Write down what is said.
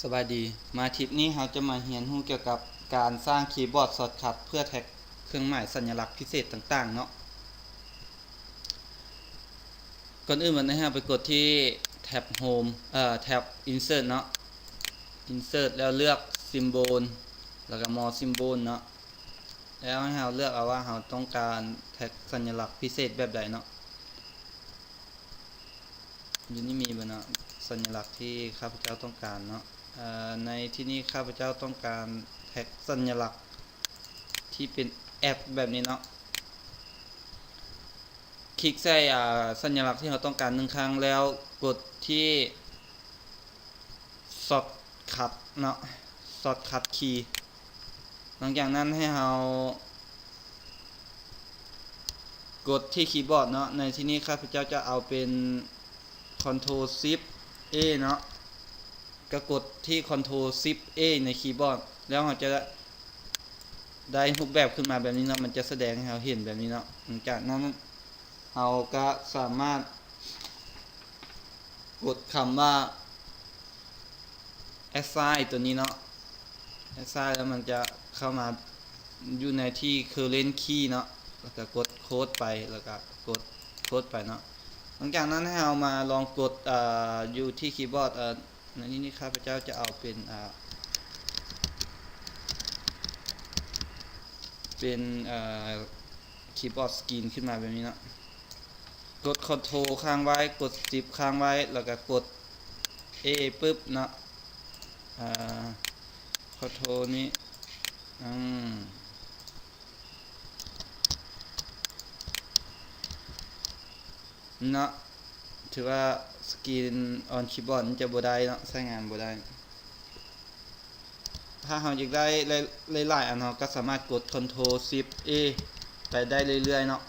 ສະບາຍດີ, ມາທິດນີ້ເຮົາຈະມາຮຽນຮູ້ກ່ຽວກັບການສ້າງຄີບອດຊອດຄັດເພື່ອແທັກເຄື່ອງໝາຍສັນຍະລັກພິເສດຕ່າງໆເນາະ. ກ່ອນອື່ນເຮົາໄປກົດທີ່ແທັບໂຮມ ເອີ ແທັບອິນເສີດເນາະ, ອິນເສີດແລ້ວເລືອກຊິມໂບນ ແລ້ວກໍມໍຊິມໂບນເນາະ. ແລ້ວໃຫ້ເຮົາເລືອກເອົາວ່າເຮົາຕ້ອງການແທັກສັນຍະລັກພິເສດແບບໃດເນາະ. ຢູ່ນີ້ມີບໍ່ເນາະ ສັນຍະລັກທີ່ຂ້າພະເຈົ້າຕ້ອງການເນາະ. ເອີ ໃນທີ່ນີ້ຂ້າພະເຈົ້າຕ້ອງການແທັກສັນຍະລັກທີ່ເປັນແອັດແບບນີ້ເນາະ. ຄລິກໃສ່ ອາ ສັນຍະລັກທີ່ເຮົາຕ້ອງການໜຶ່ງຄັ້ງ ແລ້ວກົດທີ່ຊອດຄັດເນາະ, ຊອດຄັດຄີ. ຫຼັງຈາກນັ້ນໃຫ້ເຮົາກົດທີ່ຄີບອດເນາະ. ໃນທີ່ນີ້ຂ້າພະເຈົ້າຈະເອົາເປັນຄອນໂທຣຊິບເອເນາະ, ກໍກົດທີ່ຄອນໂທຣຊິບເອໃນຄີບອດ ແລ້ວເຮົາຈະໄດ້ຮູບແບບຂຶ້ນມາແບບນີ້ເນາະ, ມັນຈະສະແດງໃຫ້ເຮົາເຫັນແບບນີ້ເນາະ. ຫຼັງຈາກນັ້ນເຮົາກໍສາມາດ ກົດຄຳວ່າ Assign ຕົວນີ້ເນາະ, Assign ແລ້ວມັນຈະເຂົ້າມາຢູ່ໃນທີ່ Current Key ເນາະ, ແລ້ວກໍກົດ Close ໄປ ແລ້ວກໍກົດ Close ໄປເນາະ. ຫຼັງຈາກນັ້ນໃຫ້ເຮົາມາລອງກົດ ເອີ ຢູ່ທີ່ຄີບອດ ເອີ ໃນທີ່ນີ້ຂ້າພະເຈົ້າຈະເອົາເປັນ ເປັນ ຄີບອດສະກຣີນຂຶ້ນມາແບບນີ້ເນາະ. ກົດຄອນໂທຣຄ້າງໄວ້, ກົດຊິບຄ້າງໄວ້ ແລ້ວກໍກົດເອປຶບເນາະ, ອາ ຄອນໂທຣນີ້ ອືມ ເນາະ. ຖືວ່າ Screen on Keyboard ມັນຈະບໍ່ໄດ້ເນາະ, ໃຊ້ງານບໍ່ໄດ້. ຖ້າເຮົາຢາກໄດ້ຫຼາຍໆອັນ ເຮົາກໍສາມາດກົດຄອນໂທຣຊິບເອໄປໄດ້ເລື້ອຍໆເນາະ.